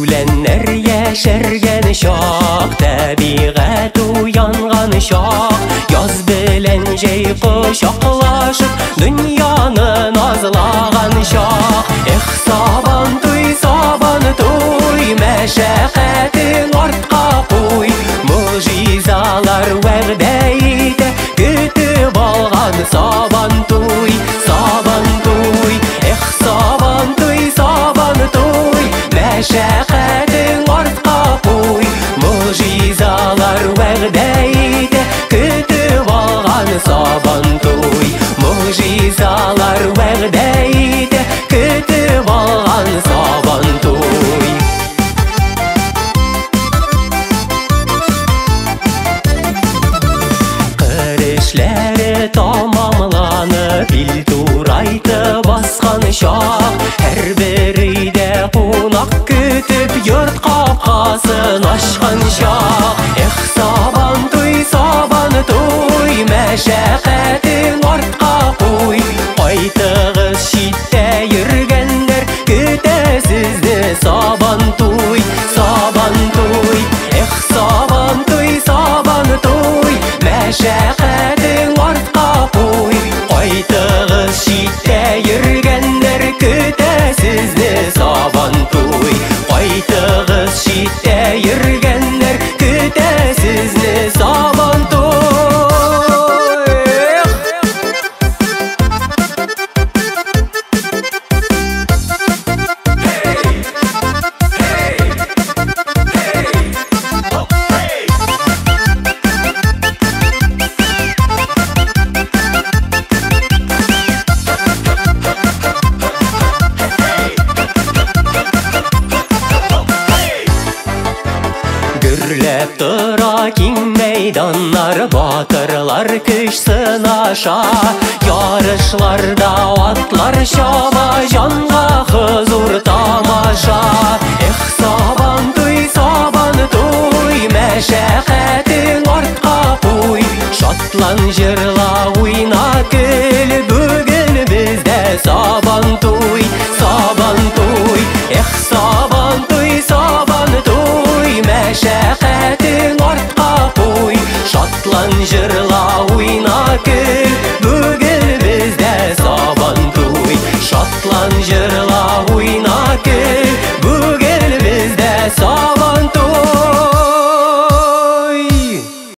Үләннәр яшәргән чак, табигать уянган чак, яз белән җәй кочаклашып, дөньяны назлаган чак. Эх, сабан туй, мәшәкатең артка куй, могҗизалар вәгъдә итә, көтеп алган сабан туй, сабан туй. Эх, сабан туй, мәшәкатең артка куй, могҗизалар вәгъдә итә, көтеп алган сабан туй, могҗизалар вәгъдә итә, көтеп алган сабан туй. Кыр эшләре тамамланып, ил турайтып баскан чак, һәрбер өйдә кунак көтеп, йорт капкасын ачкан чак. Эх, сабан туй, мәшәкатең артка куй, кайтыгыз читтә йөргәннәр, көтә сезне сабан туй, сабан туй. Эх, сабан туй, мәшәкатең артка куй, кайтыгыз читтә йөргәннәр, көтә сезне сабан туй, кайтыгыз читтә йөргәннәр, көтә сезне сабан туй. Гөрләп тора киң мәйданнар, батырлар көч сынаша, ярышларда атлар чаба, җанга